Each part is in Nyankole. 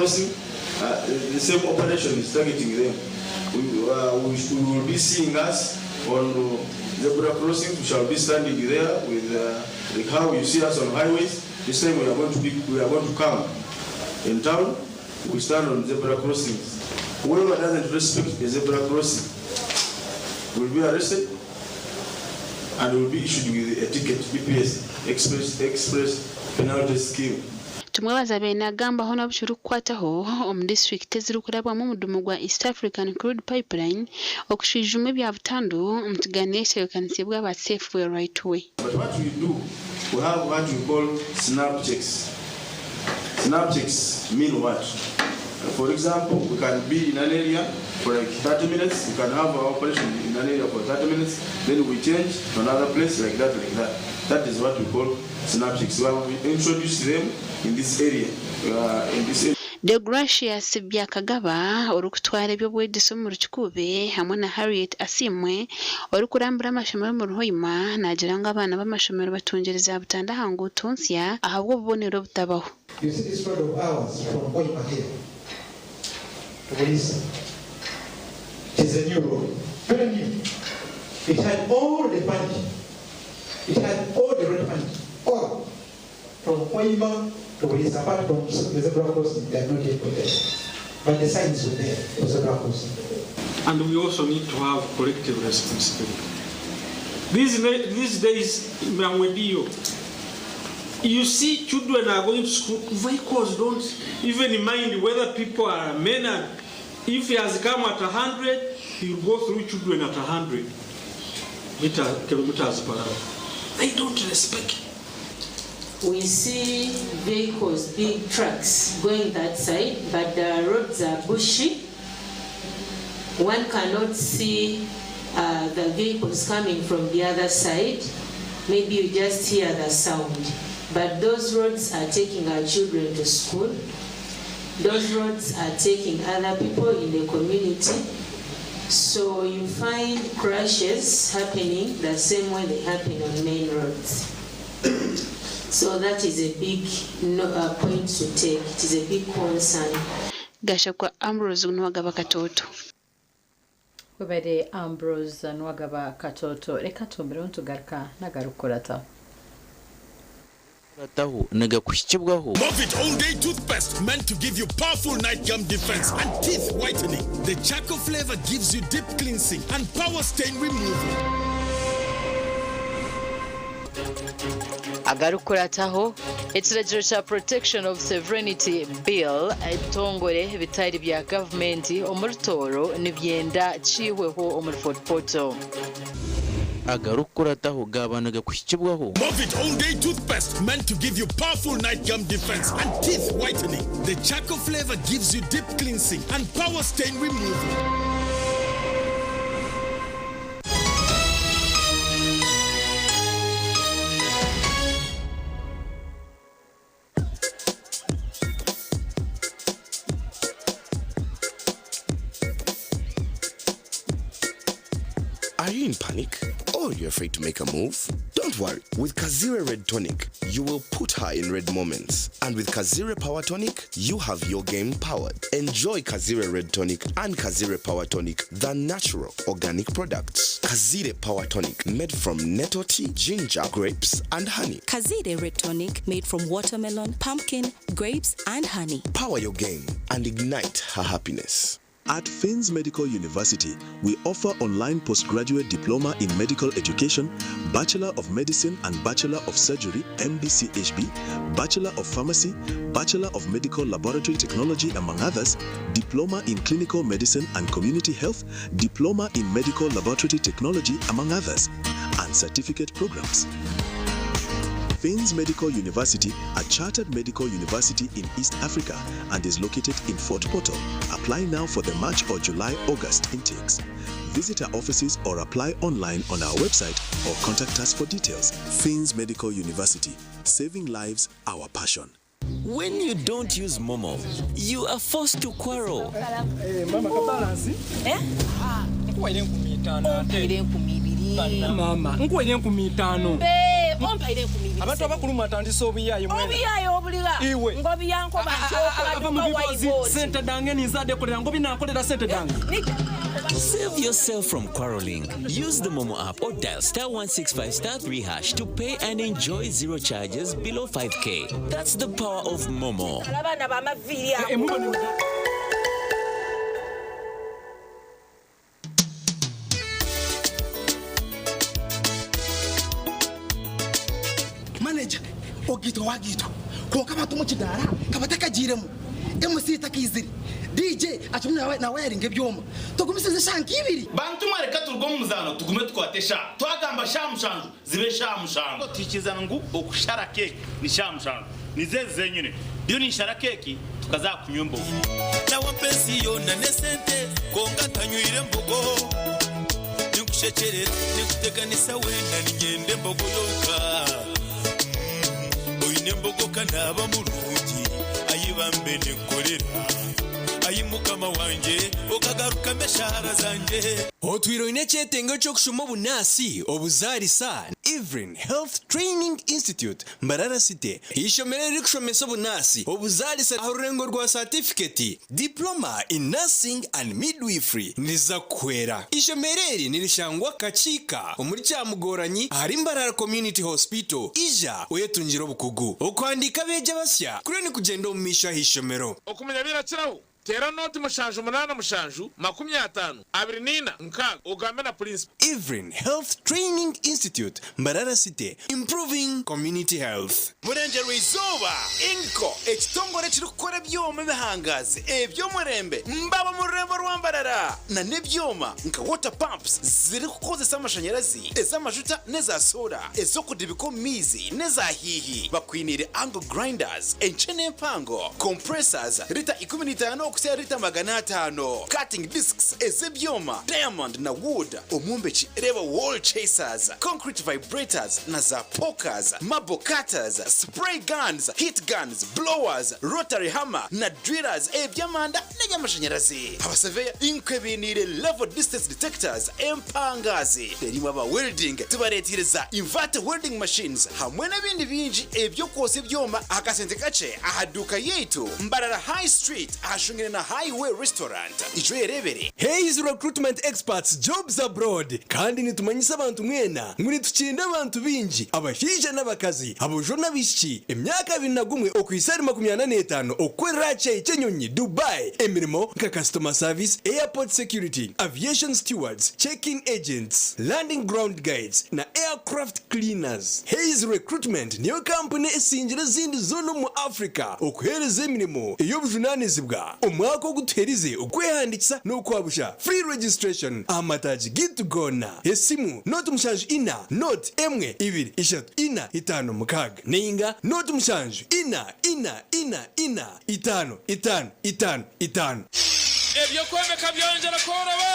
crossing, the same operation is targeting them. We, we, we will be seeing us on zebra crossings. We shall be standing there with like how you see us on highways. This time we are going to be, we are going to come in town. We stand on zebra crossings. Whoever doesn't respect the zebra crossing will be arrested and will be issued with a ticket, EPS, Express, Express Penalty Scheme. Tumwebaze abaire nagambaho n'abukirikukwataho omu disiturikiti ezirikurabwamu omudumu gwa East African Crude Pipeline okushwijuma ebya butandu omu kiganiro ekitebeekanisiibwe aba Safeway Right Way. But what we do, we have what we call snap checks. Snap checks mean what? For example, we can be in an area for like 30 minutes, we can have our operation in an area for 30 minutes, then we change to another place like that, like that. That is what we call snap checks. We have introduced them in this area. In this area. Deogratius Byakagaba, orikutwara eby'obwegyese omuri Kikuube hamwe na Harriet Asiimwe, orikurambura amashomero omuri Hoima naagira ngu abaana b'amashomero batungire za butanda aha nguuto nsya ahabw'obubonero obutabaho. You see this road of ours from Hoima here to Buliisa. It is a new road, very new. It had all the furniture. It had all the road furniture, all. From Hoima to Buliisa, apart from the zebra crossing, they are not yet put there. But the signs were there for zebra crossing. And we also need to have collective responsibility. These days, Mangwedio, you see children are going to school, vehicles don't even mind whether people are men. And if he has come at 100, he will go through children at 100 kilometers per hour. They don't respect. We see vehicles, big trucks going that side, but the roads are bushy. One cannot see the vehicles coming from the other side. Maybe you just hear the sound. But those roads are taking our children to school. Those roads are taking other people in the community. So you find crashes happening the same way they happen on main roads. So that is a big point to take. It is a big concern. Gashakwa Ambrose Nuwagaba Katoto. Webare Ambrose Nuwagaba Katoto. Reka tumbereho ntugaruka nagarukurata. Tahu nagakuhikibwaho. Movit All Day Toothpaste, meant to give you powerful night gum defense and teeth whitening. The charcoal flavor gives you deep cleansing and power stain removal. Agarukurataho ekiragiro kya Protection of Sovereignty Bill ebitongore bitari bya gavumenti omuri Tooro nibyenda kiihweho omuri Fort Portal. Agarukurataho gaba nagakuhikibwaho. Movit All Day Toothpaste, meant to give you powerful night gum defense and teeth whitening. The charcoal flavor gives you deep cleansing and power stain removal. Are you in panic? Or you're afraid to make a move? Don't worry. With Kazire Red Tonic, you will put her in red moments. And with Kazire Power Tonic, you have your game powered. Enjoy Kazire Red Tonic and Kazire Power Tonic, the natural organic products. Kazire Power Tonic, made from nettle tea, ginger, grapes, and honey. Kazire Red Tonic, made from watermelon, pumpkin, grapes, and honey. Power your game and ignite her happiness. At Finns Medical University, we offer online postgraduate diploma in medical education, Bachelor of Medicine and Bachelor of Surgery, MBCHB, Bachelor of Pharmacy, Bachelor of Medical Laboratory Technology, among others, Diploma in Clinical Medicine and Community Health, Diploma in Medical Laboratory Technology, among others, and certificate programs. Finns Medical University, a chartered medical university in East Africa, and is located in Fort Portal. Apply now for the March or July-August intakes. Visit our offices or apply online on our website or contact us for details. Finns Medical University, saving lives, our passion. When you don't use Momo, you are forced to quarrel. Hey, mama, balance. Eh? Mama, Ompaire 2000. Abantu abakulu mwatandise obuyaye mwena. Obuyaye obuligha? Iwe. Ngobi yankoba nti okola Ava mu duka bibozi waiba oti. sente dange ninze adekolera ngobi nankolera sente dange. Save yourself from quarreling. Use the Momo app or dial star 165 star 3 hash to pay and enjoy zero charges below 5k. That's the power of Momo. Abaana b'amaviiri ago. Manager, ogaitwa wagaitwa kwonka abantu omu kidaara kabatakagiiremu, MC takaizire, DJ akirimu nawayaringa ebyoma. Tugumisirize eshaaha nk'ibiri. Bantu mwe reka turuge omu muzaano tugume tukwate eshaaha. Twagamba shaaha mushanju zibe shaaha mushanju. Twikiriza ngu okushara keeki ni shaaha mushanju. Nizo ezi zenyine. Ndiyo ninshara keeki tukaza aha kunywa embogo. Nawe mpa ensi yoona n'esente kwonka ntanywire mbogo. Ninkushekyerera ninkuteganisa weena niinyenda embogo yonka. Oine embogo ka naaba murungi ayi bambe ninkukorera. Ayi mukama wangye okagarukamu eshaara zangye. Otwire oine ekyetengo ky'okushoma obunaasi, obuzaarisa, Evelyn Health Training Institute, Mbarara City, eishomero eririkushomesa obunaasi, obuzaarisa aha rurengo rwa saatifiketi, Diploma in Nursing and Midwifery, niriza kukuhwera. Eishomero eri nirishangwa Kakiika omuri Kyamugoranyi ahari Mbarara Community Hospital. Ija oyetungire obukugu. Okuhandiika abeegi abasya kuriyo nikugyenda omu maisho aha ishomero. Okumanya birakiraho, teera 0 7 7 50 24 6 ogambe na purinsipo. Evelyn Health Training Institute, Mbarara City, improving community health. Burengyerwa-izooba, Ingco, ekitongore ekirikukora ebyoma ebihangazi eby'omurembe mbaba omu rurembo rwa Mbarara na n'ebyoma nka water pumps zirikukozesa amashanyarazi, ez'amajuta n'eza soora, ez'okudibika omu maizi n'eza hiihi. Bakwiniire angle grinders enkye n'empango, compressors rita 15 okuhitsya rita 500, cutting discs ez'ebyoma, diamond na wood, omwombeki reeba wall chasers, concrete vibrators na za pokers, marble cutters, spray guns, heat guns, blowers, rotary hammer na drillers eby'amanda n'eby'amashanyarazi. Abasaveya inkwe bainiire level distance detectors empangazi. Reero imwe aba welding tubareeteire za inverter welding machines hamwe n'ebindi bingi eby'okwotsya ebyoma aha kasente kakye aha duuka yaitu Mbarara High Street ahashungaine na Highway Restaurant. Ija oyereebere. Hays Recruitment Experts Jobs Abroad Kandi nitumanyisa abantu mwena ngu nitukinda abantu baingi, abashaija n'abakazi, aboojo n'abaishiki, emyaka 21 okuhitsya ahari 45 okukorera aha kishaayi ky'enyonyi Dubai emirimo nka Customer Service, Airport Security, Aviation Stewards, Check-in Agents, Landing Ground Guides na Aircraft Cleaners. Hays Recruitment niyo kampuni esingire ezindi zoona omu Africa okuheereza emirimo ey'obujunaanizibwa. Omwaka ogu tuherize okwehandiikisa n'okwabusha, free registration, aha mataagi gaitu goona. Esimu, 0 7 0 1 2 3 4 5 6 nainga 0 7 4 4 4 4 5 5 5 5. Eby'okwombeka byongyera kworoba!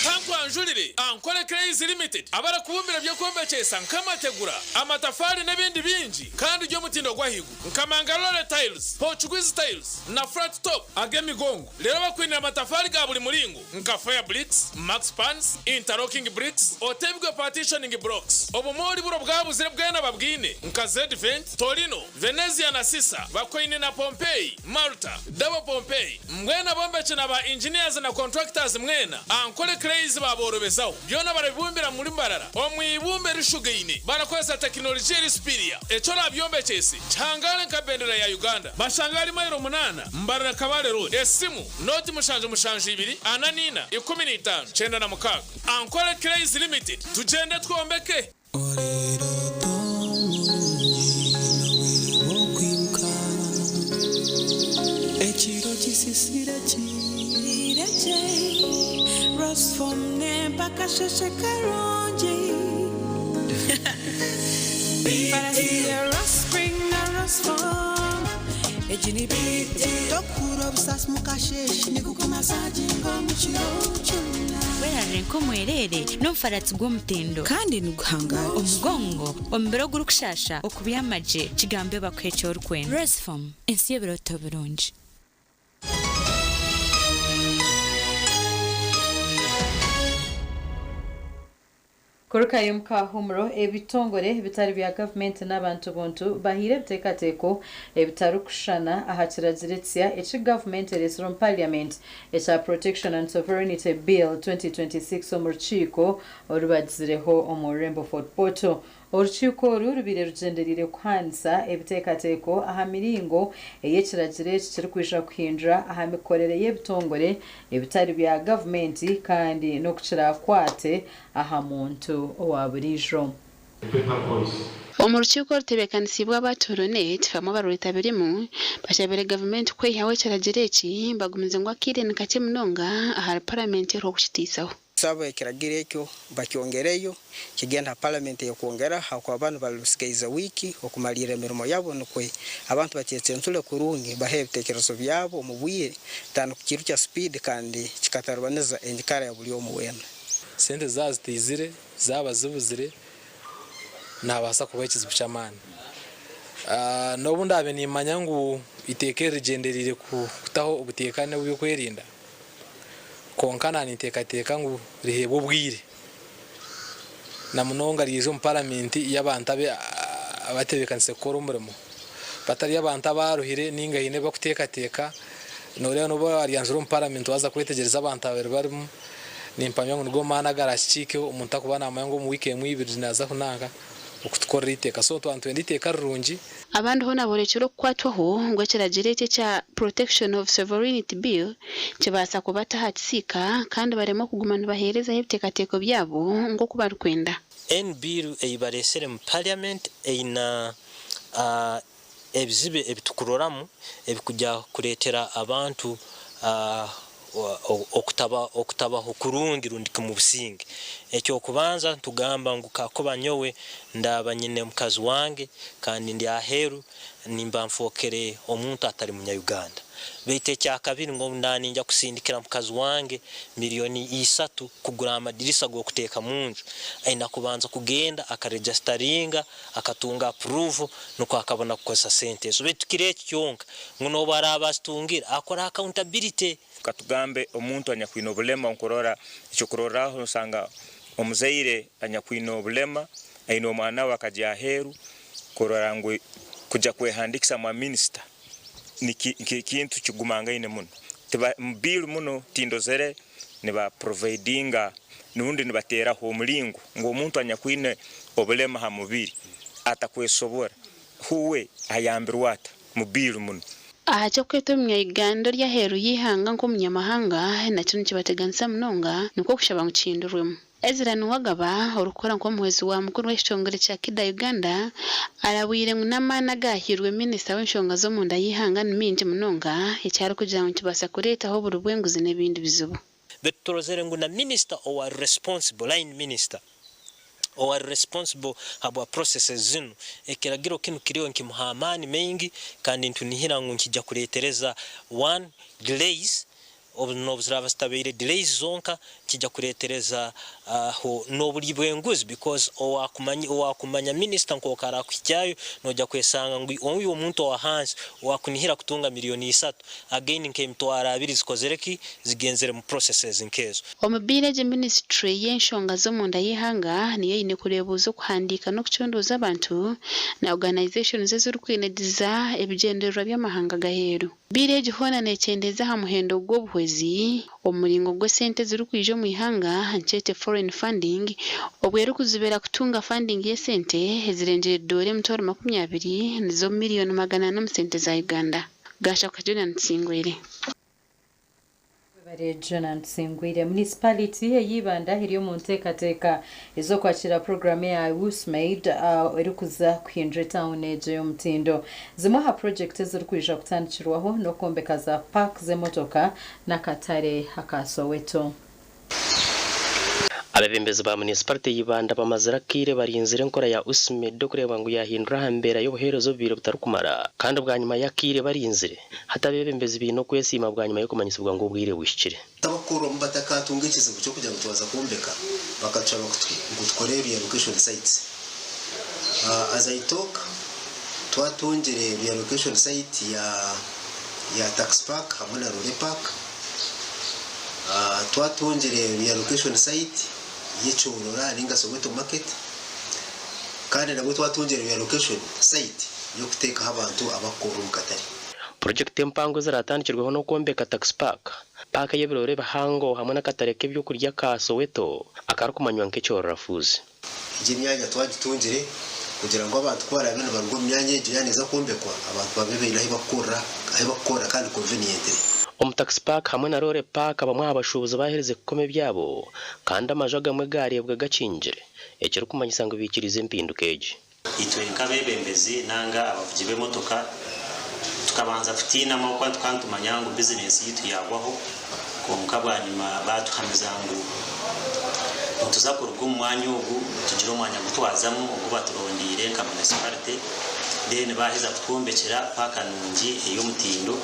Kankwanjurire Ankole Clays Limited abarikubumbira eby'okwombekyesa nk'amategura, amatafaari n'ebindi bingi kandi by'omutindo gw'ahaiguru nka Mangalore Tiles, Portuguese Tiles na Flat Top ag'emigongo. Reero bakwinire amatafaari ga buri muringo nka Fire Bricks, Max Pans, Interlocking Bricks, Otebigwe Partitioning Blocks. Obumoori buro bwabuzire bwena babwine nka Zedvent, Torino, Venezia na Sisa, bakwaine na Pompeii, Malta, Double Pompeii. Mbwenu abombeki na ba engineers na contractors mwena, Ankole Clays baaborobezaho. Byona barabibumbira muri Mbarara omu ibumba erishugaine barakozesa tekinologiya eri superior. Eki orabyombekyese kihangaare nka bendera ya Uganda. Bashange ahari mailo munaana, Mbarara Kabale Road. Esimu, 0 7 2 44 15 96. Ankole Clays Limited, tugyende twombeke! Ekiro kisisire kirekye Rosform mpaka sheshe karungi Rospring na Rosform egi ni biti tokura obusasi mukasheshe nigukumasaginga omu kiro kyona. Werarire nk'omwereere n'omufaratsi gw'omutindo. Kandi niguhangara. Omugongo, omubiri ogurikushasha, okubyama gye, kigambe bakuhe eki orikwenda. Rosform, ensi y'ebirooto birungi. Kurukayo omu kahumuro, ebitongore ebitari bya gavumenti n'abantu buntu bahaire ebiteekateeko ebitarikushushana aha kiragiro ekisya eki gavumenti ereetsire omu Parliament ekya Protection and Sovereignty Bill, 2026 omu rukiiko orubagizireho omu rurembo Fort Portal. Orukiiko oru rubaire rugyendereire kuhaanisa ebiteekateeko aha miringo ei ekiragiro eki kirikwija kuhindura aha mikorere y'ebitongore ebitari bya gavumenti kandi n'oku kiraakwate aha muntu owa buriijo. Omu rukiiko orutebeekanisiibwe aba Tooronet bamwe abarwetabiremu bashabire gavumenti kweihaho ekiragiro eki bagumize ngu akaire nikakye munonga ahari Paramenti erikukitiisaho. Tusaba ekiragiro ekyo bakyongereyo kigende ha palamenti eyokwongera habwokuba banu barusigaize wiiki okumalirra emirimo yabo nukwe abantu bakyecentule kurungi bahe ebitekerezo byabo omu bwire than kukirukya speed kandi kikataribaniza enyikara ya buli omu weena. Sente zaaba zitaizire, zaaba zibuzire, nihabaasa kubaho ekizibu ky'amaani. N'obu ndaabe nimmanya ngu eiteeka eri rigyendereire kutaho obuteekane bw'ebyokwerinda, Kwonka naninteekateeka ngu riheebwe obwire na munonga ryaija omu paramenti y'abantu abatebeekanise kukora omurimo batari abantu abaruhire ninga haine ebi barikuteekateeka. Noreeba n'obu waryanjura omu paramenti waaza kwetegyereza abantu ababaire barimu nimpamya ngu nigo maani agarakikiikeho omuntu akuba namanya ngu omu wiiki emwe ibiri naaza kunanka okutukorera eiteeka. So twaba nitwenda eiteeka rirungi. Abandi hoona boorekire okukwatwaho ngu ekiragiro eki ekya Protection of Sovereignty Bill kibaasa kubata aha kisiika kandi baremwe kuguma nibaheerezaho ebiteekateeko byabo nk'oku barikwenda. Enu bill ei bareesere mu parliament eine ebizibu ebitukuroramu ebikugya kureetera abantu okutabaho kurungi rundi kimu businge. Ekyokubanza ntugamba ngu kakuba nyowe ndaaba nyine mukazi wange kandi ndi aheeru nimba nfookere omuntu atali munya-Uganda. Baitu ekyakabiri ngu obu ndaaba ningya kusindikira mukazi wange milioni isatu kugura amadirisa g'okuteeka munju, aina kubanza kugenda akaregisitaringa, akatunga approval nukwo akabona kukozesa sente ezo. Baitu tikiri eki kyonka ngu n'obu araaba azitungire akora accountability. Katugambe omuntu anyakwine obulema nkurora ekyokurorraho nosanga omuzaire anyakwine obulema aine omwana we akagya aheeru kurora ngu kugya kwehandikisa mwa minisita nikintu kigumangaine muno. Mu bill muno tindozere niba providinga rundi nibateraho omulingo ngu omuntu anyakwine obulema ha mubiri atakwesobora huwe ayambirwe ata mu bill muno. Aha ky'okweta omunya-Uganda ori aheeru y'eihanga nk'omunyamahanga nakyo nikibateganisa munonga nikwo kushaba ngu kihindurwemu. Ezra Nuwagaba, orikukora nk'omuhwezi wa mukuru w'ekitongore kya KIDA Uganda arabwire ngu n'amaani agaahairwe minisita w'enshonga z'omunda y'eihanga ni maingi munonga eki arikugira ngu nikibaasa kureetaho oburi bw'enguzi n'ebindi bizibu. Baitu turozere ngu na minisita owari responsible, line minister owari responsible habwa processes zinu, ekiragiro kinu kiriyo nikimuha amaani maingi kandi nitunihira ngu nikija kuretereza one, delays, Obu n'obu ziraaba zitabaire delays zonka, nikija kureetereza aho n'oburyi bw'enguzi because owakumanya owakumanya minister nk'oku arakuhikyayo noija kwesanga ngu oyu omuntu owa hansi owakunihira kutunga milioni isatu again nk'emitwaro abiri zikozire ki? Zigenzere mu processes nk'ezo. Omu bill egi minisiture y'enshonga z'omunda y'eihanga niyo eine kureebuuza okuhandiika n'okucondooza abantu na organisations ezirikwinediza ebigyendererwa by'amahanga g'aheeru. Bill egi hoona nekyendeeza aha muhendo gw'obuhwezi omu muringo gw'esente ezirikwija omu ihanga nkyete foreign funding obwo erikuzibira kutunga funding y'esente ezirengire doora 20,000 nizo miriyoni 400 omu sente za Uganda. Gashakwa Jordan Tusingwire. Webare Jonan Tusingwire. Munisiparite ey'Ibanda eri omu nteekateeka ez'okwakira puroguraamu eya USMAID erikuza kuhindura etauni egyo ey'omutindo. Zimwe aha purogyekiti ezirikwija kutandikirwaho n'okwombeka za paaka z'emotoka n'akatare aka Soweto. Abeebembezi ba munisiparite ya Ibanda bamazire akaire barinzire enkora ya USMED okureeba ngu yahindura aha mbeera y'obuheereza obubaire butarikumara kandi bwanyima y'akaire barinzire, hati abeebembezi baine okwesiima bwanyima y'okumanyisibwa ngu obwire buhikire. Abakukorwamu batakatunga ekizibu ky'okugira ngu twaza kwombeka bakatushaba ngu tukore reallocation sites. As I talk twatungire reallocation site ya Tax Park hamwe na Rore Park. Twatungire reallocation site y'Ekyorora ninga Soweto Market kandi nabwo twatungire reallocation site y'okuteekaho abantu abakukorera omu katare. Purojekiti empango eziratandikirweho n'okwombeka Taxi Park, paaka y'ebiroore ebihango hamwe n'akatare k'ebyokurya ka Soweto akarikumanywa nk'Ekyorora Foods. Egi emyanya twagitungire kugira ngu abantu ku baraabe nibaruga omu myanya egyo yaaba neeza kwombekwa, abantu babe baine ahu bakukorera ahu bakukorera kandi conveniently. Omu Taxi Park hamwe na Loore Park bamwe aha bashuubuzi baaherize kukoma ebyabo kandi amaju agamwe gaareebwa gakingire ekirikumanyisa ngu baikiriize empinduka egi. Itwe nk'abeebembezi nanga abavugi b'emotoka tukabanza kutiina ahabw'okuba tukaba nitumanya ngu bizinesi yaitu yaagwaho kwonka bwanyima baatuhamiza ngu nituza kuruga omu mwanya ogu tugire omwanya gu twazamu ogu baturondeire nka munisiparite then baaheza kutwombekyera paaka nungi ey'omutindo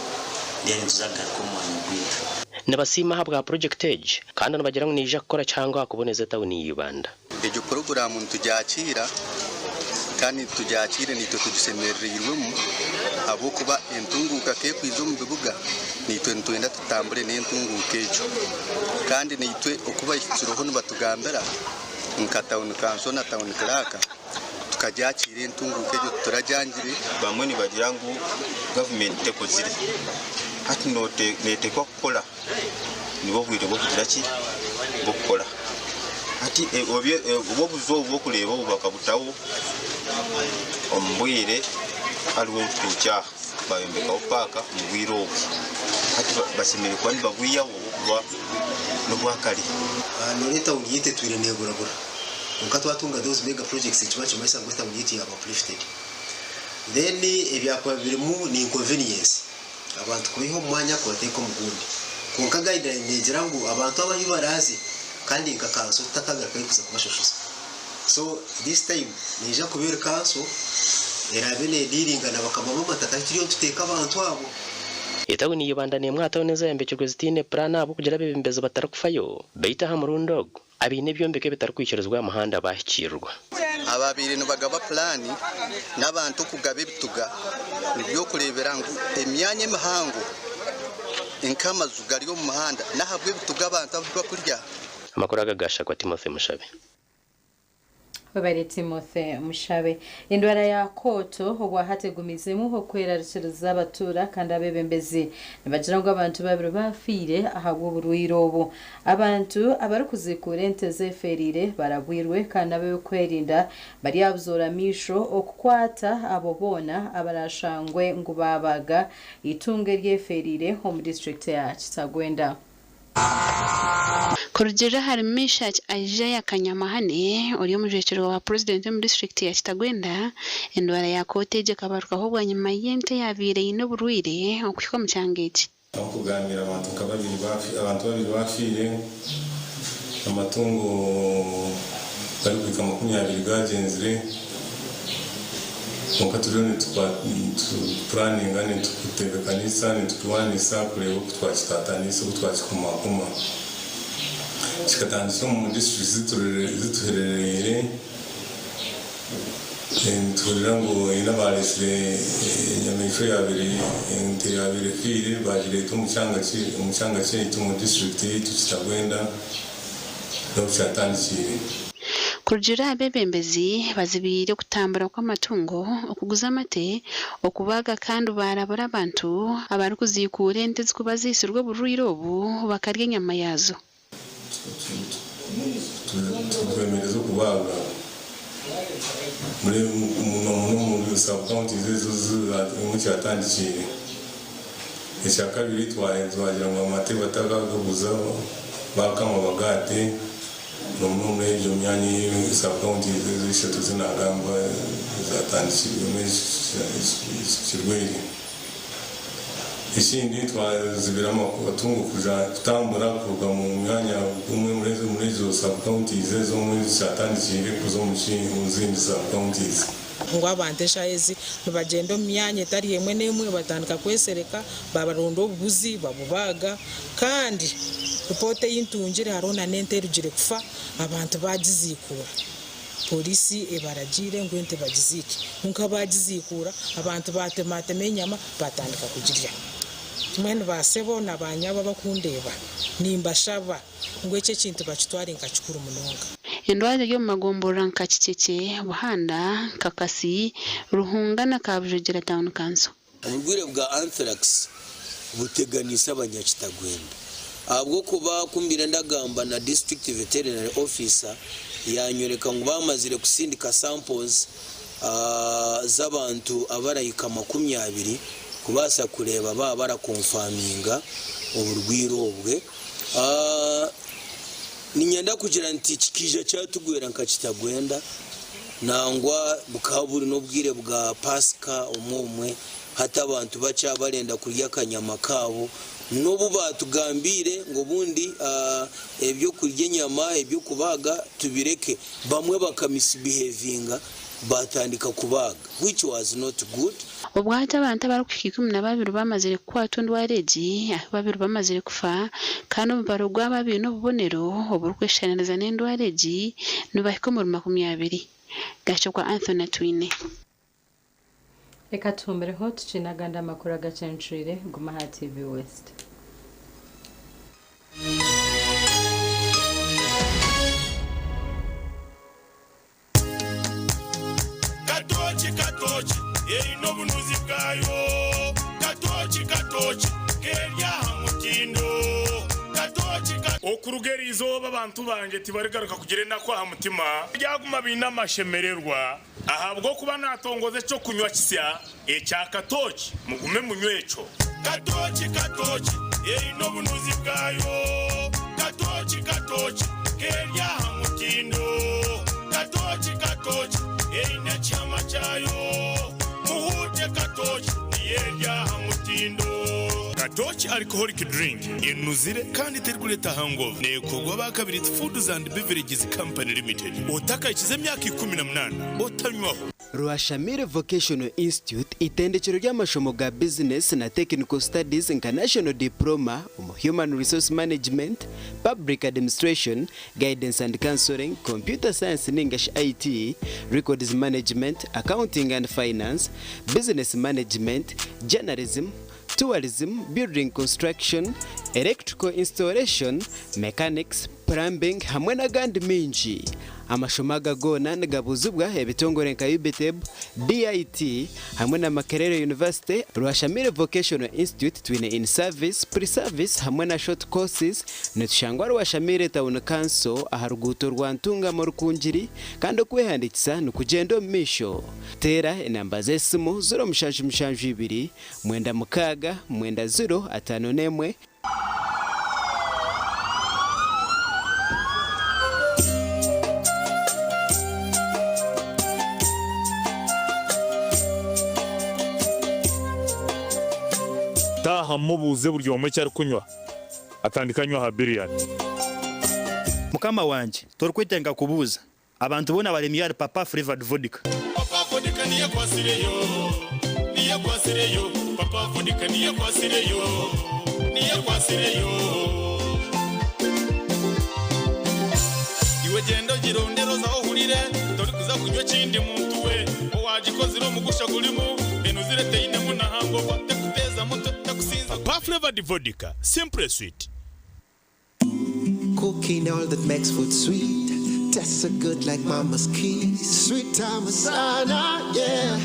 then nituza kugaruka omu mwanya gwaitu. Nibasiima ahabwa purojekiti egi kandi nibagira ngu neija kukora kihango aha kuboneza etawuni ya Ibanda. Egyo puroguraamu nitugyakiira kandi nitugyakiire naitwe tugishemerereirwemu ahabw'okuba entunguuka ku erikwija omu bibuga naitwe nitwenda tutambure n'entunguuka egyo kandi naitwe oku bahikireho nibatugambira nka tawuni kanso na tawuni kiraaka tukagyakiira entunguuka egyo tituragyangire. Bamwe nibagira ngu gavumenti tekozire hati neeteekwa kukora. Nibwo bwire bw'okugira ki? Bw'okukora. Hati obu obuju obu bw'okureeba obu bakabutaho omu bwire hariho orutookye aha, bayombekaho paaka omu bwire obu. Hati bashemereire kuba nibabwihaho ahabw'okuba n'obwa kare. Noreeba etawuni yaitu etwire neeguragura kwonka twatunga those mega projects nikiba nikimanyisa ngu etawuni yaitu yaaba uplifted. Then ebyakuba birimu ni inconvenience. Abantu kubaiha omu mwanya kubateeka omu gundi. Kwonka guideline neegira ngu abantu abo ahu baraaze kandi nka kanso tutakagarukayo kuza kubashashuza. So this time neija kuba eri kanso eraabe neediiringa na bakama b'amataka ahu turiyo nituteeka abantu abo. Etawuni ya Ibanda n'emwe aha tawuni ezayombekyirwe zitaine puraani ahabw'okugira abeebembezi batarikufayo beitu aha murundi ogu Abaine ebyombeko ebitarikwikirizibwa aha muhanda baahikiirirwa. Ababaire nibagaba pulaani n'abantu okugaba ebituga niby'okureebera ngu emyanya emihango nk'amaju gari omu muhanda n'ahabw'ebituga abantu abu bakurya. Amakuru aga gaashakwa Timothy Mushabe. Webare Timothy Mushabe. Endwara ya kooto obwahati egumizemu okwerarikiriza abatuura kandi abebembezi nibagira ngu abantu babiri bafiire ahabw'oburwaire obu. Abantu abarikuzikuura ente zefeereire barabwirwe kandi ab'ebyokwerinda baryabuzoora amaisho okukwata abo boona abarashangwe ngu baabaaga eitungo eryefeereire omu disiturikiti ya Kitagwenda. Kurugiirira ahari Meshack Isaiah Kanyamahane, ori omujwekyerwa wa Purezidenti omu disiturikiti ya Kitagwenda, endwara ya kooti egi ekabarukaho bwanyima y'ente eyaabaire eine oburwaire okuhika omu kyanga eki. Ahu kugambira abantu nka babiri abantu babiri bafiire, amatungo garikuhika 20 gagyenzire. Kwonka turiyo nitupuraninga, nitutebeekanisa, niturwanisa kureeba oku twakitaataanisa, oku twakikumakuma. Kikatandikira omu disiturikiti zituherereire, nituhurira ngu haine abaareetsire enyamaishwa eyaabaire, ente eyaabaire efiire baagireeta omu kyanga kyaitu, omu disiturikiti yaitu Kitagwenda. N'obu kyatandikiire. Kurugiirira aha beebembezi, bazibiire okutambura kw'amatungo, okuguza amate, okubaaga kandi baarabura abantu abarikuziikuura ente ezirikuba ziitsirwe oburwaire obu bakarya enyama yaazo. Twemereza okubaaga muno muno omuri sub counties ezo omu kyatandikiire. Ekyakabiri twagira ngu amate batakagaguza bakama bagaate n'omwe omuri egyo myanya ei sub counties ezo ishatu ezi nagamba ezatandikirwemu eki kirwaire. Ekindi twazibira amatungo kutambura kuruga omu myanya gumwe omuri ezo sub counties ezo omu ezikyatandikiire kuza omu zindi sub counties. Ngu abantu eshaaha ezi nibagyenda omu myanya etari emwe n'emwe batandika kwesereka, baronda obubuzi babubaaga kandi ripoota ei ntungire hariho na n'ente erugire kufa abantu baagiziikuura. Pooriisi ebaragiire ngu ente bagiziike kwonka baagiziikuura abantu baatematema enyama baatandika kugirya. Mbwenu ba sebo na ba nyabo abakundeeba nimbashaba ngu eki ekintu bakitware nka kikuru munonga. Endwara eri omu magomborora nka Kikyekye, Buhanda, Kakasi, Ruhunga na Kabujogera Town Council. Oburwaire bwa Anthrax buteganiise abanyakitagwenda ahabw'okuba ku mbaire ndagamba na District Veterinary Officer yanyoreka ngu bamazire kusindika samples z'abantu abarahika 20 kubaasa kureeba baaba barakonfaminga oburwaire obwe. Niinyenda kugira nti kikaija kyatugwera nka kitagwenda, nangwa bukaba buri n'obwire bwa Paasika omwe omwe, hati abantu bakye abarenda kurya akanyama kaabo, n'obu baatugambiire ngu obundi eby'okurya enyama, eby'okubaaga tubireke, bamwe bakamisbihevinga baatandika kubaaga which was not good. Obwahati abantu abarikuhika 12 bamazire kukwatwa endwara egi ahu babiri bamazire kufa kandi omubaro gwabo abaine obubonero oburikweshushaniriza n'endwara egi nibahika omuri 20. Gashokwa Anthony Atwine. Reka tuhumireho tukiine agandi amakuru agacencwire guma aha TV West. Katooki katooki eine obunuzi bwayo Katooki katooki keri aha mutindo Katooki ka. Okuruga eri izooba abantu bangye tibarigaruka kugira enaku aha mutima, baryaguma baine amashemererwa, ahabw'okuba naatongoza eky'okunywa kisya ekya katooki, mugume munywe ekyo. Katooki katooki eine obunuzi bwayo Katooki katooki keri aha mutindo Katooki katooki eine ekihama kyayo Muhuute katooki niyo eri aha mutindo. Katooki Alcoholic Drink enuzire kandi terikureeta hangover. Neekorwa aba Kabiriiti Foods and Beverages Company Limited. Otakahikize emyaka 18 otanywaho. Rwashamire Vocational Institute itendekero ry'amashomo ga bizinesi na Technical Studies nka National Diploma omu Human Resource Management, Public Administration, Guidance and Counselling, Computer Science ningashi IT, Records Management, Accounting and Finance, Business Management, Journalism, Tourism, Building Construction, Electrical Installation, Mechanics, Plumbing hamwe n'agandi maingi. Amashomo aga goona nigabuuzibwa ebitongore nka UBITEB, DIT hamwe na Makerere University, Rwashamire Vocational Institute twine in service, pre service hamwe na short courses. Nitushangwa Rwashamire Town Council aha ruguuto rwa Ntungamo Rukungiri kandi okwehandiikisa nikugyenda omu maisho. Teera enamba z'esimu 0772 96 90 51. Taaha mubuuze buri omwe eki arikunywa, atandike anywe aha biryani. Mukama wangye, torikwetenga kubuuza. Abantu boona baremire ahari Papa Flavored Vodka. Papa Vodka niyo akwasireyo, niyo akwasireyo, Papa Vodka niyo akwasireyo, niyo akwasireyo. Iwe gyenda ogirondere oze aho ohurire, torikuza kunywa ekindi muntu we. Owagikozire omugusha gurimu, enuzire teinemu na hangover, tekuteeza mutwe, tekusinza. Papa Flavored Vodka, simply sweet. Cooking all that makes food sweet. Tastes so good like mama's kiss. Sweet time sana, yeah.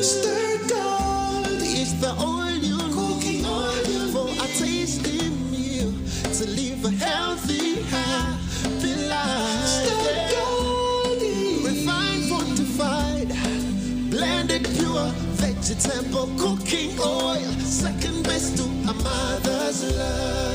Stir gold is the oil you cooking oil for a tasty meal to live a healthy, happy life. Stir gold, refined, fortified, blended pure vegetable cooking oil, second best to a mother's love.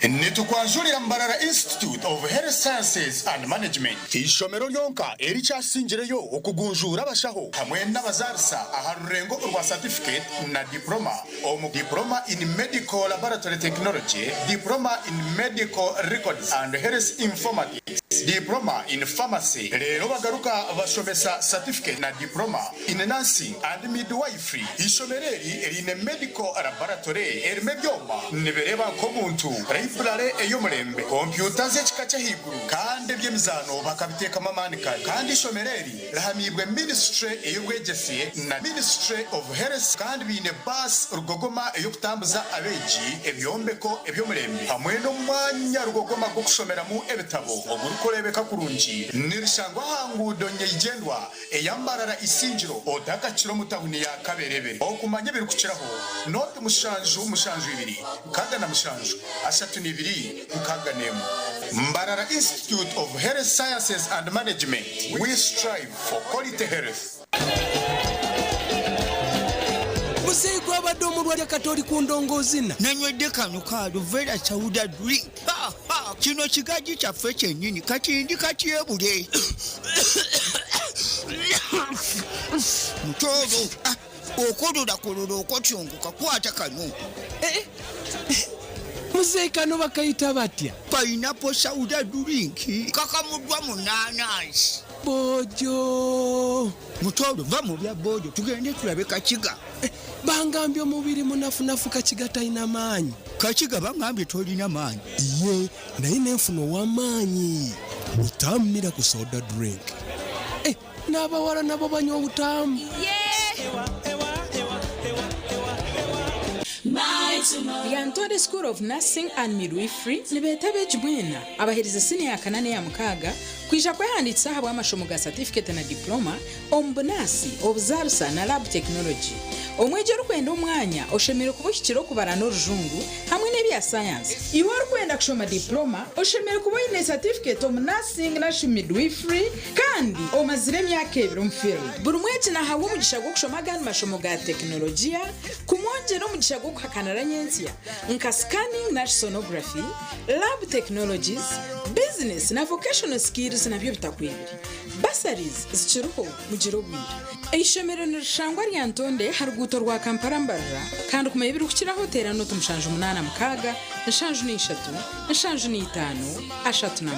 Nitukwanjurira Mbarara Institute of Health Sciences and Management, eishomero ryonka erikyasingireyo okugunjuura abashaho hamwe n'abazaarisa aha rurengo orwa satifiketi na diploma omu Diploma in Medical Laboratory Technology, Diploma in Medical Records and Health Informatics, Diploma in Pharmacy reero bagaruka bashomesa Certificate na Diploma in Nursing and Midwifery. Eishomero eri riine Medical Laboratory erimu ebyoma nibireeba nk'omuntu. Library ey'omurembe, kompyuta z'ekika ky'ahaiguru kandi eby'emizaano bakabiteekamu amaani kare. Kandi eishomero eri rihamiibwe Ministry ey'obwegyese na Ministry of Health kandi baine baasi rugogoma ey'okutambuza abeegi, ebyombeko eby'omurembe hamwe n'omwanya rugogoma gw'okushomeramu ebitabo ogurikureebeka kurungi. Nirishangwa aha nguudo nyeigyendwa eya Mbarara Isingiro otakakira omu tahuni ya Kaberebe. Okumanya ebirikukiraho, noti mushanju mushanju ibiri 67 32 61. Mbarara Institute of Health Sciences and Management, we strive for quality health. Muzeeyi gwabadde omulwadde kati oli ku ndongoozina. Nanywedde kano ka Aluvera Sauda drink. Ha, ha, kino kigajji kyaffe kyennyini kati ndi katyebule. Mutooro, ah, okololakololo okotyongoka kwata kano. Eh, eh. Muzeeyi kano bakayita batya? Pineapple Sauda drink kakamuddwa mu naanansi. Bojo. Mutooro va mu bya bojo tugende tulabe Kakiga. Eh, bangambye omubiri munafunafu Kakiga talina maanyi. Kakiga bangambye tolina maanyi. Iye naye nenfuna ow'amaanyi. Butamu miracle soda drink. Eh, n'abawala nabo banywa obutamu. Lyantonde School of Nursing and Midwifery nibeeta abeegi mwena abaherize siniya ya kana n'eya mukaaga kwija kwehandiikisa ahabw'amashomo ga satifiketi na diploma omu bunaasi, obuzaarisa na lab technology. Omwegi orikwenda omwanya oshemereire kuba ohikire okubara n'orujungu hamwe n'ebya sayansi. Iwe orikwenda kushoma diploma oshemereire kuba oine satifiketi omu nursing narishi midwifery kandi omazire emyaka ebiri omu field. Buri mwegi nahabwa omugisha gw'okushoma agandi mashomo ga tekinologiya kumwongyera omugisha gw'okuhakanira nyentsya nka scanning narishi sonography, lab technologies, business na vocational skills nabyo bitakwebire. Bursaries zikiriho mugire obwire. Eishomero nirishangwa Lyantonde aha ruguuto rwa Kampala Mbarara kandi kumanya ebirikukiraho teera nooti 786 73 39.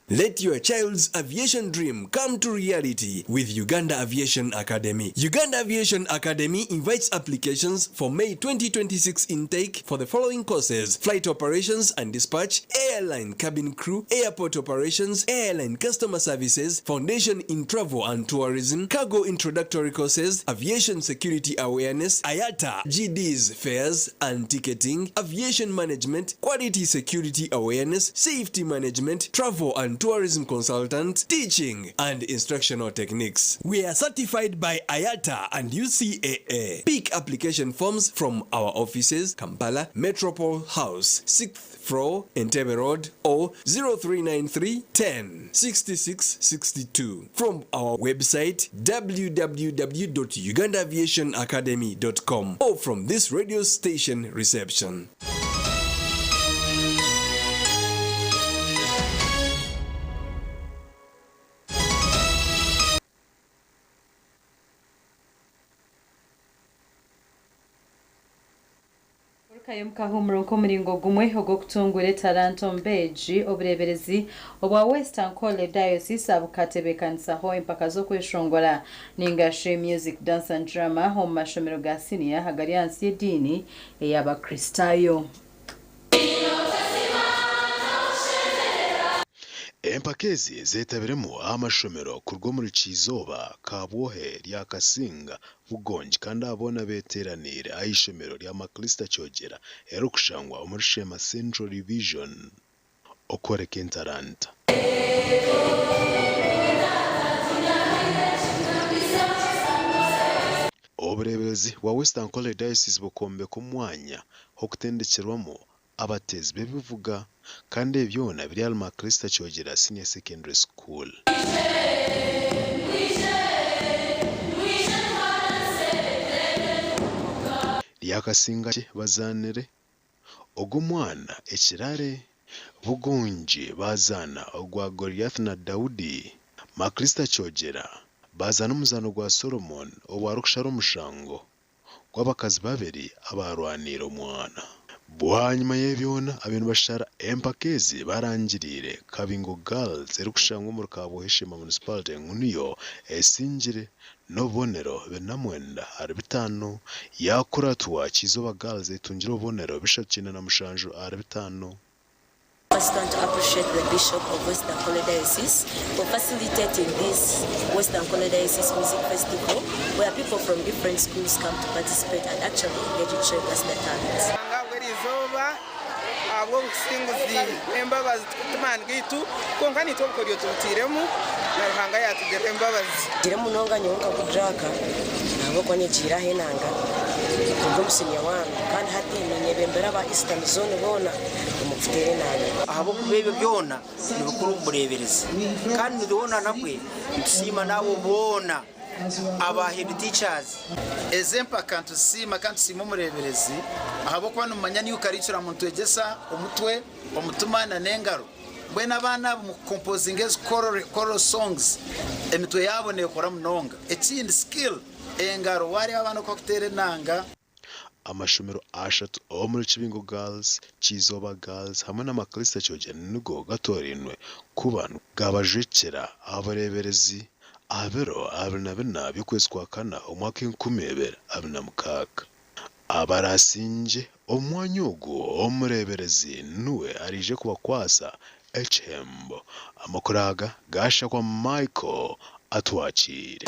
Let your child's aviation dream come to reality with Uganda Aviation Academy. Uganda Aviation Academy invites applications for May 2026 intake for the following courses: flight operations and dispatch, airline cabin crew, airport operations, airline customer services, foundation in travel and tourism, cargo introductory courses, aviation security awareness, IATA, GDs, fares and ticketing, aviation management, quality security awareness, safety management, travel and tourism consultant, teaching and instructional techniques. We are certified by IATA and UCAA. Pick application forms from our offices, Kampala, Metropole House, 6th floor, Entebbe Road, or 0393 10 66 62. From our website www.ugandaaviationacademy.com or from this radio station reception. Orukayo mukahumura nk'omuringo gumwe ogw'okutungura etalanta omu beegi, obureeberezi obwa West Ankole Diocese bukatebeekanisaho empaka z'okweshongora ningashi Music, Dance and Drama omu mashomero ga siniya agari ahansi y'ediini ey'Abakristaayo. Empaka ezi zetabiremu amashomero kuruga omuri Kyizooba, Kabwohe, Ryakasinga, Bugongi kandi aba boona beteeraniire aha ishomero rya Maclister Kyogera erikushangwa omuri Sheema Central Division okworeka entaranta. Obureeberezi bwa West Ankole Diocese bukombeka omwanya h'okutendekyerwamu abateezi b'ebivuga kandi ebi byona biri ahari Maclister Kyogera Senior Secondary School. Ryakasingakye bazaanire Ogwo mwana ekirare. Bugongi baazaana ogwa Goliath na Daudi. Maclister Kyogera baazaana omuzaano gwa Solomon obu arikushara omushango gw'abakazi babiri abaarwaniire omwana. Bwanyima y'ebyona abaire nibashara empaka ezi barangiriire Kabingo Girls erikushangwa omuri Kabwohe-Sheema Municipality ngu niyo esingire n'obubonero 49 ahari bitaano, yaakuratwa Kyizooba Girls etungire obubonero 397 ahari bitaano. first want to appreciate the Bishop of West Ankole Diocese for facilitating this West Ankole Diocese Music Festival where people from different schools come to participate and actually engage in showing us their talents. Ruhanga ahabw'erizooba, ahabw'obusinguzi n'embabazi tukuta amaani gaitu, kwonka naitwe obukoryo tubutairemu na Ruhanga yaatugirira embabazi. Ngira munonga nyowe nka Goodluck ahabw'okuba nyegiire aha enanga kuruga omu siniya wani kandi hati ninyebembera aba Eastern zone boona omu kuteera enanga. Ahabw'okuba ebyo byona nibikuru omu bureeberezi. Kandi hoona nabwe nitusiima n'abo boona aba head teachers. Ezi empaka nituzisiima kandi tusiima omureeberezi ahabw'okuba nimumanya new curriculum nitwegyesa omutwe, omutima na n'engaro. Mbwenu abaana abo omu kukompozinga ezi choral songs emitwe yaabo neekora munonga. Ekindi skill, engaro, waareeba abaana oku barikuteera enanga. Amashomero ashatu omuri Kibingo Girls, Kyizooba Girls hamwe na Macalester Kyogye nigo gatoorainwe kuba gabajwekyera abareeberezi aha biro 24 by'okwezi kwa kana omwaka 2026. Abaraasingye omu mwanya ogu omureeberezi niwe araije kubakwatsa ekihembo. Amakuru aga gaashakwa Michael Atwakiire.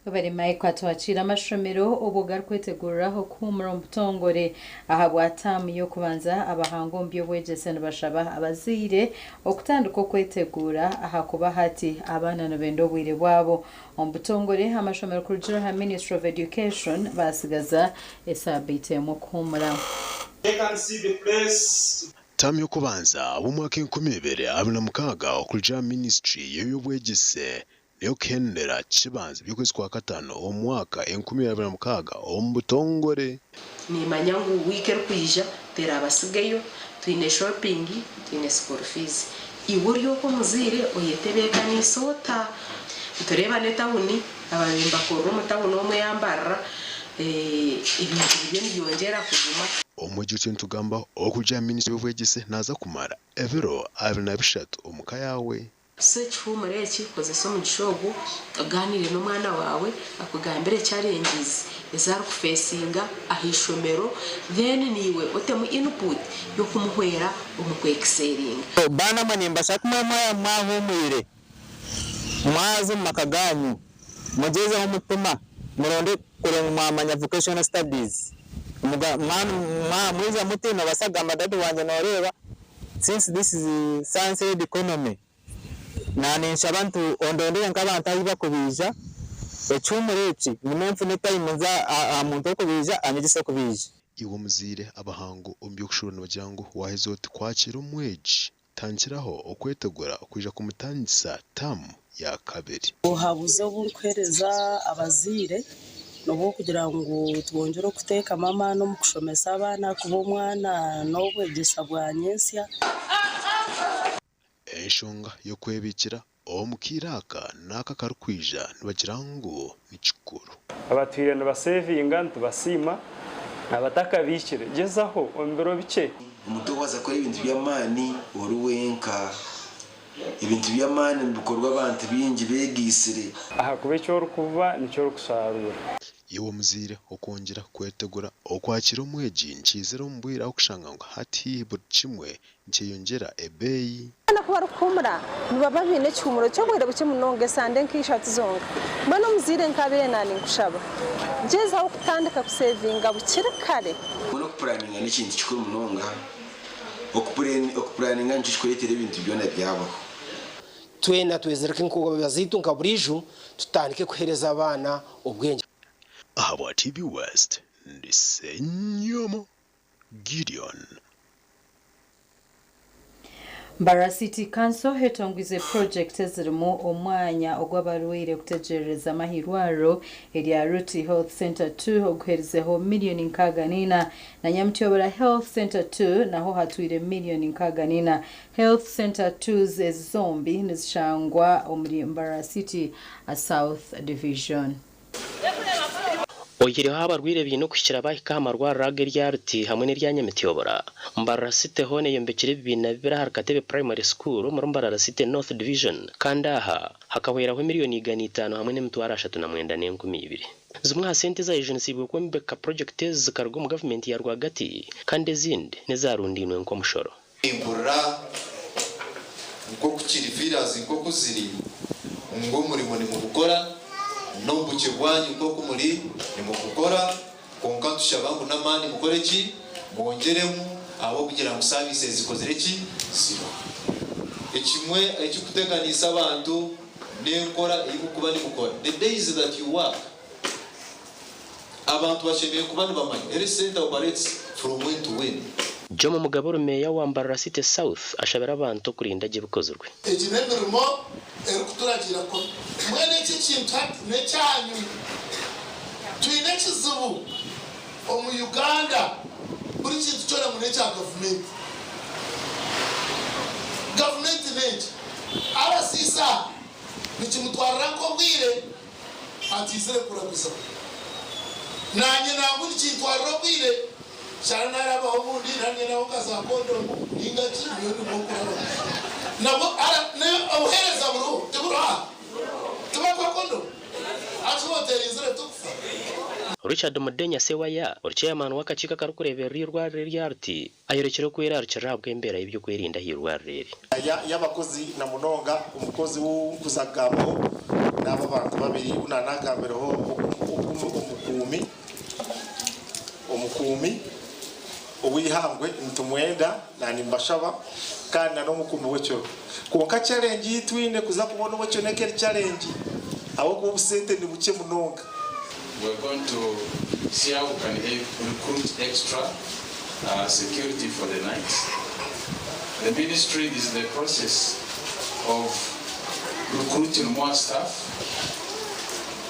Webare Michael Atwakiire amashomero obwo garikweteguriraho kuhuumura omu butongore ahabwa taamu y'okubanza abahanga omu by'obwegyese nibashaba abazaire okutandika okweteguura ahakuba hati abaana nibenda obwire bwabo omu butongore amashomero kurugiirira aha Ministry of Education baatsigaza esaabiiti emwe okuhuumura. Taamu y'okubanza ab'omwaka 2026 okurugiirira aha Ministry y'eby'obwegyese N'okuhendera kibanza by'okwezi kwa katano omu mwaka 2026 omu butongore. Nimanya ngu wiiki erikwija terabasigeyo, twine shopping, twine school fees. Iwe ori okwo omuzaire oyetebeekaniise ota? Nitureeba n'etawuni, ababaire nibakorera omu tawuni omwe yambarira, ebintu biriyo nibyongyera kuguma. Omwegi otyo nitugambaho okugira minisita w'eby'obwegyese naaza kumara ebiro 23 omu ka yaawe. So ekihuumuro eki, kozesa omugisha ogu ogaaniire n'omwana waawe akugambire challenges ezi arikufeesinga aha ishomero then naiwe otemu input y'okumuhwera omu ku excellinga. Baana mwe nimbashaba ku mwaba mwahuumwire, mwaza omu maka gaanyu, mugyezeho omutima, muronde kureba ngu mwamanya vocational studies. Mwija muti nobaasa kugamba daddy wangye noreeba since this is science led economy, Naninshaba nti ondondere nk'abantu ahu bakubaija, ekihuumuro eki ngume nfune time nze aha muntu orikubaija anyegyese okubaija. Iwe omuzaire, abahangu omu by'okushuubura nibagira ngu waaheza oti kwakiira omwegi, tandikiraho okwetegura kwija kumutandikisa taamu ya kabiri. Obuhabuzi obu ndikuheereza abazaire n'obw'okugira ngu twongyere okuteekamu amaani omu kushomesa abaana ahakuba omwana n'obwegyesa bwa nyentsya. Enshonga y'okwebiikira omu kaire aka n'aka akarikwija nibagira ngu ni kikuru. Abatwire nibasevinga nitubasiima, abatakabiikire gyezaho omu biro bikye. Omuntu oku kukora ebintu by'amaani ori wenka. Ebintu by'amaani nibikorwa abantu baingi beegaitsire. Ahakuba eki orikubiba nikyo orikusharuura. Iwe omuzaire okwongyera kwetegura okwakira omwegi nikiizira omu bwire ahu kushanga ngu hati haihi buri kimwe nikyeyongyera ebeeyi. Abaana ku barikuhuumura nibaba baine ekihuumuro ky'obwire bukye munonga, esande nka ishatu zonka. Mbwenu omuzaire nk'abaire naaninkushaba, gyezaho kutandika kusevinga bukiri kare. Mbwenu okupuraninga n'ekintu kikuru munonga. Okupuraninga nikyo kikureetera ebintu byona byabaho. Twena twezirike enkoba zaitu nka buriijo tutandike kuheereza abaana obwengye. Ahabwa TV West, ndi Ssenyomo Gideon. Mbarara City Council etongwize purojekiti ezirimu omwanya ogw'abarwaire kutegyererezamu ah'eirwariro erya Ruti Health Centre ii oguherizeho miriyoni 64 na Nyamutyobora Health Centre ii naho hatwire miriyoni 64. Health Centre II's ezi zombi nizishangwa omuri Mbarara City South Division. Oihireho abarwaire baine okuhikira baahika aha marwariro aga erya Ruti hamwe n'erya Nyamityobora, Mbarara City hoona eyombekire ebibiina bibiri ahari Katebe Primary School omuri Mbarara City North Division kandi aha hakahweraho emiriyooni 500 hamwe n'emitwaro 39 n'enkumi ibiri. Zimwe aha sente ezayejunisiibwe kwombeka purogyekiti ezi zikaruga omu gavumenti ya rwagati kandi ezindi n'ezarundainwe nk'omushoro. Nimpurira nk'oku kiri feelers nk'oku ziri ngu omurimo nimugukora n'omu bukye bwanyu nk'oku muri nimugukora kwonka nitushaba ngu n'amaani mukore ki? Mwongyeremu ahabw'okugira ngu services zikozire ki? Ziriho. Ekimwe ekirikuteganiisa abantu n'enkora ei murikuba nimukora, the days that you work. Abantu bashemereire kuba nibamanya Health Centre operates from when to when. Jomo Mugabe Meeya wa Mbarara City South ashabire abantu okurinda gye ebikozirwe. Egi n'emirimo erikuturagiira kukora. Mbwenu eki ekintu hati n'ekyanyu. Twine ekizibu omu Uganda, buri kintu kyona ngu n'ekya gavumenti. Gavumenti n'enki? Abasiisi aha nikimutwarira nk'obwire Atiizire kuraguza. Naanye nangwa nikintwarira obwire, shana narabaho obundi nanye naho nka za kondomu ninga ki nyowe nimwo nkuraba. Nabwo ara nayo obuhereza buriho tiburiho aha? Tibakuha kondomu? Hati waaba oterinzire tokufa. Richard Mudenya Ssewaya, ori Chairman w'akakiiko akarikureeberera eirwariro erya Ruti, ayorekire okwerarikirira ahabw'embeera y'eby'okwerinda ah'eirwariro eri. Y'abakozi na munonga omukozi ou nkuza kugambaho n'abo abantu babiri bu naanagambireho omukuumi omukuumi ow'eihangwe nitumwenda na nimbashaba kandi na n'omukuumi w'ekiro kwonka challenge ei twine kuza kubona ow'ekiro n'eka eri challenge ahabw'okuba obusente ni bukye munonga. We are going to see how we can recruit extra security for the night. The ministry is in the process of recruiting more staff.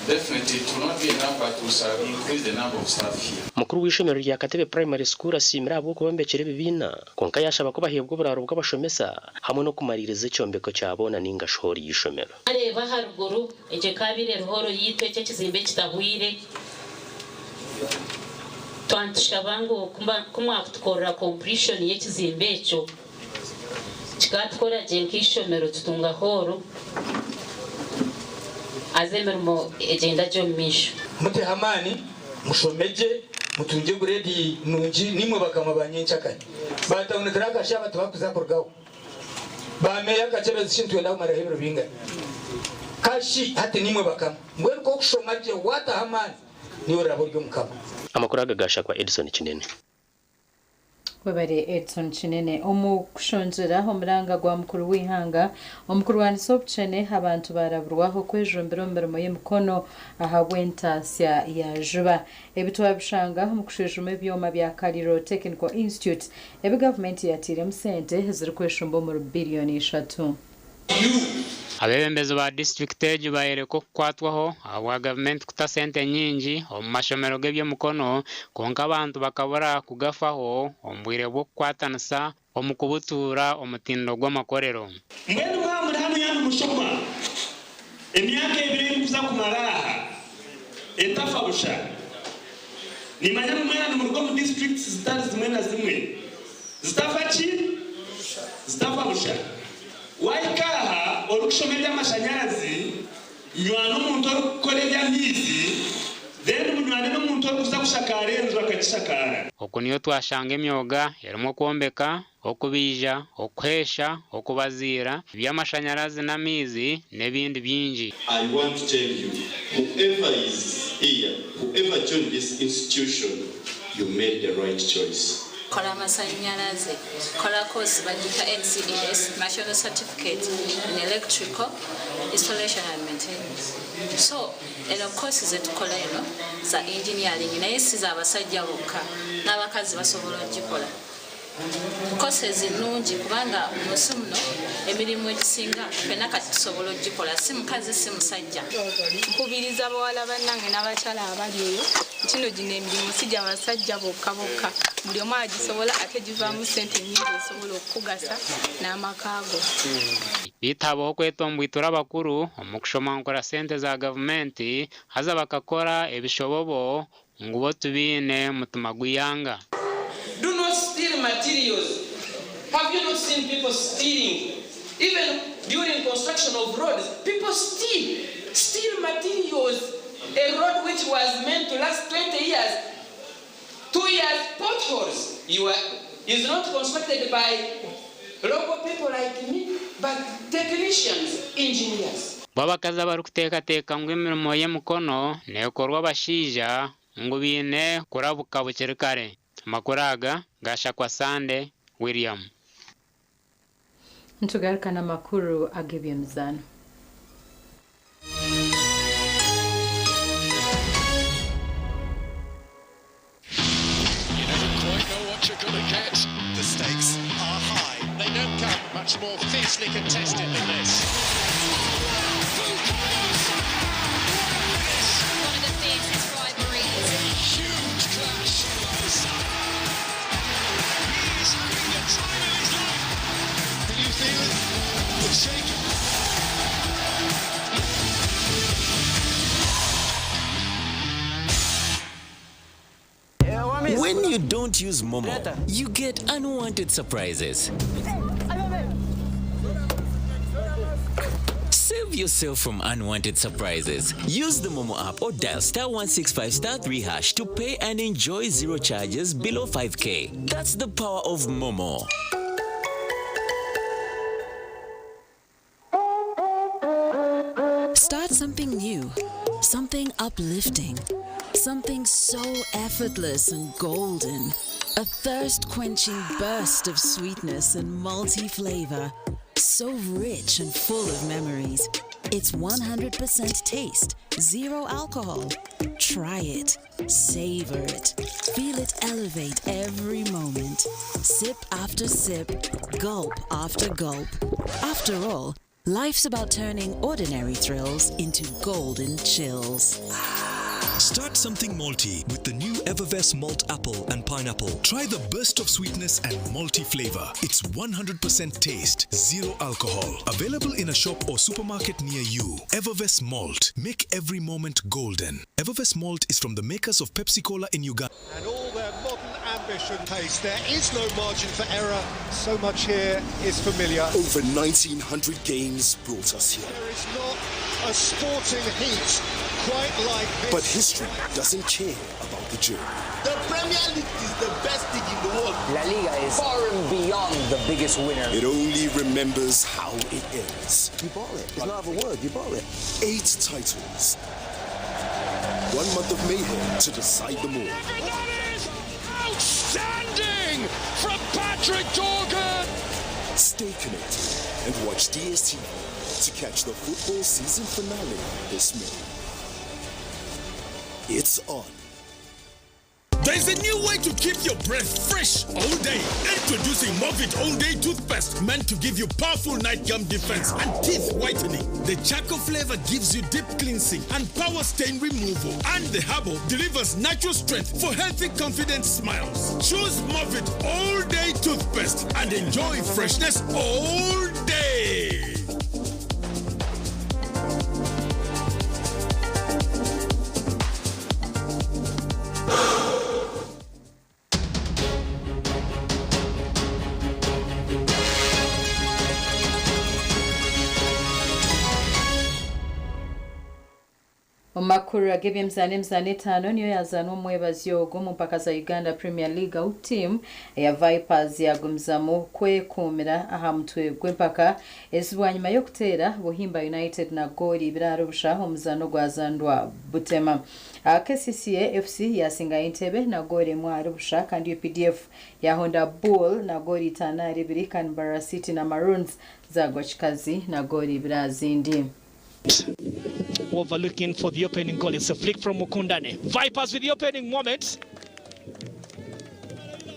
Definitely it will not be enough but we shall increase the number of staff here. Mukuru w'eishomero rya Katebe Primary School asiimire ahabw'okubombekyera ebibiina kwonka yaashaba ku baheebwa oburaaro bw'abashomesa hamwe n'okumariiriza ekyombeko kya boona ninga shi hooro y'eishomero. Wareeba aharuguru, egyo ekaabaire eri hooro yaitu, ekyo ekizimbe ekitahweire. Twaba nitushaba ngu ku mwakutukorera completion y'ekizimbe ekyo, kikatukora gye nk'eishomero tutunga hooro, haza emirimo egyenda gye omu maisho. Muteho amaani, mushome gye, mutungye gureedi nungi, naimwe bakama ba nyenkyakare. Ba tawuni kiraaka shi aba tibarikuza kurugaho. Ba meeya Kakyebezi shi nitwenda kumaraho ebiro bingana? Ka shi hati niimwe bakama. Mbwenu ku okushoma gye waataho amaani, niiwe oraabe ori omukama. Amakuru aga gaashakwa Edson Kinene. Webare Edson Kinene. Omu kushongyera omuranga gwa mukuru w'eihanga omu kurwanisa obukyene, abantu baaraburwa okwejumbira omu mirimo y'emikono ahabw'entaasya ya juba. Ebi twabishanga omu kushwijuma ebyoma bya Kaliro Technical Institute ebi gavumenti yatairemu sente ezirikweshumba omuri biriyoni ishatu. Abeebembezi ba disiturikiti egi bayoreka okukwatwaho ahabwa gavumenti kuta sente nyingi omu mashomero g'eby'emikono kwonka abantu bakabura kugafaho omu bwire bw'okukwatanisa omu kubutuura omutindo gw'amakorero. Mbwenu mwaba muri hanu yaaba nimushoma emyaka ebiri ei murikuza kumara aha etafa busha. Nimanya ngu mwena nimuruga omu districts zitari zimwe na zimwe. Zitafa ki? Zitafa busha. Wahika aha orikushoma eby'amashanyarazi, Nywana omuntu orikukora eby'amaizi, then munywane n'omuntu orikuza kushakaara enju akagishakaara. Oku niyo twashanga emyoga erimu okwombeka, okubaija, okuheesha, okubaziira, eby'amashanyarazi n'amaizi n'ebindi bingi. I want to tell you whoever is here, whoever joined this institution, you made the right choice. Nkora amasanyaraze, nkora course bagita NCES, National Certificate in Electrical Installation and Maintenance. So eno course zetukola eno za engineering naye si za basajja bokka n'abakazi basobola ogikola. Courses nungi kubanga mu nsi muno emirimu egisinga ffenna kati tusobola okugikola si mukazi si musajja. Nkubiriza bawala bannange n'abakyala abali eyo nti no gino emirimu si gya basajja bokka bokka buli omu agisobola ate givaamu ssente nnyingi ezisobola okukugasa n'amaka go. Beitu habaho okwetomboitura abakuru omu kushomankura sente za gavumenti haza bakakora ebishobobo ngu bo tibaine mutima gw'eihanga. Do not steal materials. Have you not seen people stealing? Even during construction of roads, people steal, steal materials. A road which was meant to last 20 years, 2 years, potholes. You are, is not constructed by local people like me, but technicians, engineers. Bo abakazi abarikuteekateeka ngu emirimo y'emikono neekorwa abashaija ngu baine kurabuka bukiri kare. Amakuru aga gashakwa Sande William. Nitugarukana amakuru ag'eby'emizaano. You never quite know what you're going to get. The stakes are high. They don't come much more fiercely contested than this. One of the fiercest rivalries. A huge clash. He is having the time of his life. Can you feel it? It's shaking. When you don't use Momo, you get unwanted surprises. Save yourself from unwanted surprises. Use the Momo app or dial star 165 star 3 hash to pay and enjoy zero charges below 5k. That's the power of Momo. Start something new, something uplifting, something so effortless and golden. A thirst quenching burst of sweetness and malty flavor. So rich and full of memories. It's 100% taste, zero alcohol. Try it, savor it, feel it elevate every moment. Sip after sip, gulp after gulp. After all, life's about turning ordinary thrills into golden chills. Start something malty with the new Evervess Malt Apple and Pineapple. Try the burst of sweetness and malty flavor. It's 100% taste, zero alcohol. Available in a shop or supermarket near you. Evervess Malt. Make every moment golden. Evervess Malt is from the makers of Pepsi Cola in Uganda. And all their modern ambition pace. There is no margin for error. So much here is familiar. Over 1,900 games brought us here. There is not a sporting heat quite like this. But history doesn't care about the journey. The Premier League is the best league in the world. La Liga is far and beyond the biggest winner. It only remembers how it ends. You bought it. It's not a word. You bought it. Eight titles. One month of mayhem to decide them all. Outstanding from Patrick Dorgan. Stay connected and watch DSTV to catch the football season finale this May. It's on. There's a new way to keep your breath fresh all day. Introducing Movit All Day Toothpaste, meant to give you powerful night gum defense and teeth whitening. The charcoal flavor gives you deep cleansing and power stain removal. And the herbal delivers natural strength for healthy, confident smiles. Choose Movit All Day Toothpaste and enjoy freshness all day. Omu makuru ag'ebyemizaano, emizaano etaano niyo yazaanwa omwebazyo ogwo omu mpaka za Uganda Premier League ahu tiimu eya Vipers yagumizamu kwekuumira aha mutwe gw'empaka ezi bwanyima y'okuteera Buhimba United na goori ibiri ahari busha omuzaano gwazandwa Butema. KCCA FC yasinga Entebbe na goori emwe ahari busha kandi UPDF yahonda Bull na goori itaano ahari ibiri kandi Mbarara City na Maroons zagwa Kikazi na goori ibiri aha zindi. Overlooking for the opening goal. It's a flick from Mukundane. Vipers with the opening moment.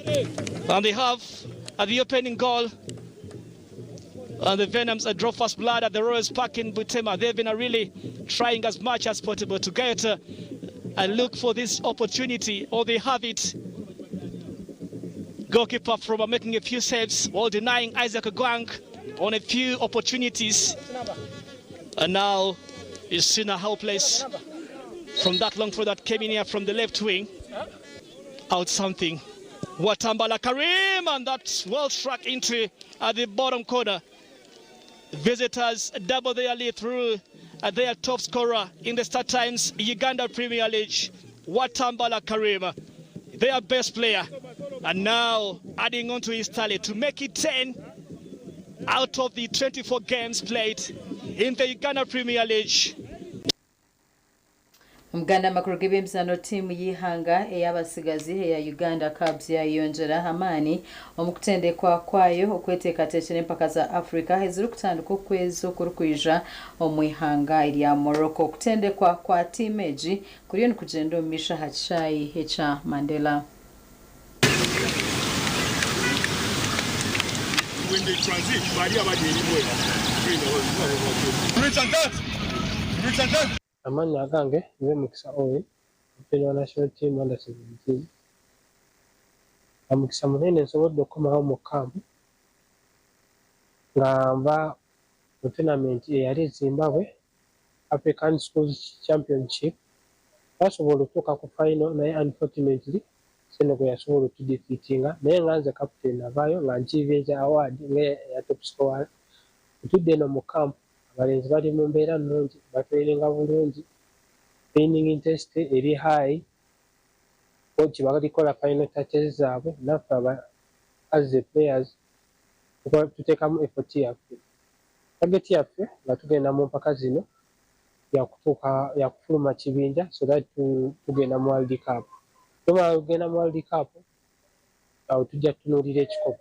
And they have the opening goal. And the Venoms draw first blood at the Royals Park in Butema. They've been really trying as much as possible to get a look for this opportunity, or they have it. Goalkeeper from making a few saves while denying Isaac Gwang on a few opportunities. And now is Sina helpless from that long throw that came in here from the left wing. Out something. Watambala Karim, and that's well struck into at the bottom corner. Visitors double their lead through their top scorer in the Star Times Uganda Premier League, Watambala Karim, their best player. And now adding on to his tally to make it 10 out of the 24 games played in the Uganda Premier League. Omuganda amakuru g'ebyemizaano ttiimu y'eihanga ey'abatsigazi eya Uganda Cubs yayeyongyera amaani omu kutendekwa kwayo okweteekateekyera empaka za Africa ezirikutandika okwezi okurikwija omu ihanga erya Morocco. Okutendekwa kwa ttiimu egi kuriyo nikugyenda omu maisho aha kishaayi ekya Mandela. Amannya agange nze Mukisa Owen, kapiteeni wa National Team Under 17. Omukisa munene nsobodde okukomawo mu kkampu nga nva mu tournament eyali e Zimbabwe African Schools Championship. Twasobola okutuuka ku final naye unfortunately Senegal yasobola otudefeatinga naye nga nze kapiteeni navaayo nga nkiivinze award nga eya top scorer. Bwe tudda eno mu kkampu abalenzi bali mu mbeera nnungi, batraininga bulungi, training intensity eri high, coach balikola final touches zaabwe naffe aba as the players tuteekamu effort yaffe. Target yaffe nga tugenda mu mpaka zino yakutuuka yakufuluma kibinja so that tugenda mu World Cup. Tumala kugenda mu World Cup awo tujja kutunuulira ekikopo.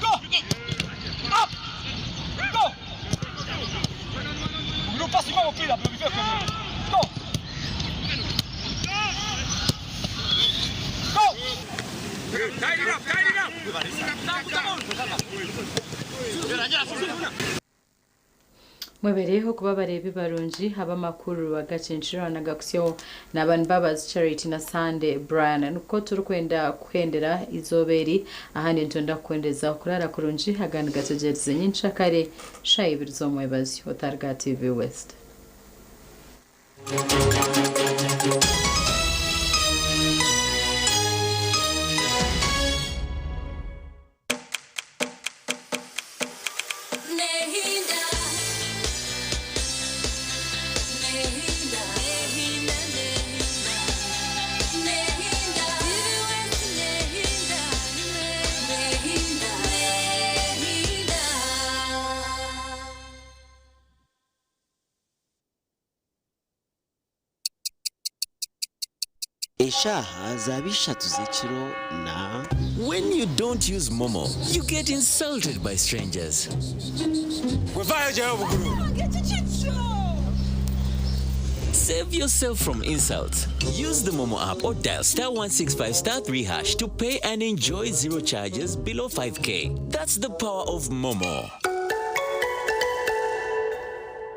Go! Up! Go! Go! Go! Tighten it up, tighten it up! Mwebereho kuba bareebi barungi ab'amakuru agakinkirwa nagakusyo n'abantu babazi Charity na Sunday Brian nuko turikwenda kuhendera izooba eri ahandi nitwenda kukwendeza kurara kurungi agandi gategyerize nyenkyakare shaaha ibiri z'omwebazyo otarga TV West. Nehinda, Nehinda, Nehinda, Nehinda, Nehinda, Nehinda, Nehinda. Eshaaha zaba ishatu z'ekiro na When you don't use Momo, you get insulted by strangers. Save yourself from insults. Use the Momo app or dial star 165 star 3 hash to pay and enjoy zero charges below 5K. That's the power of Momo.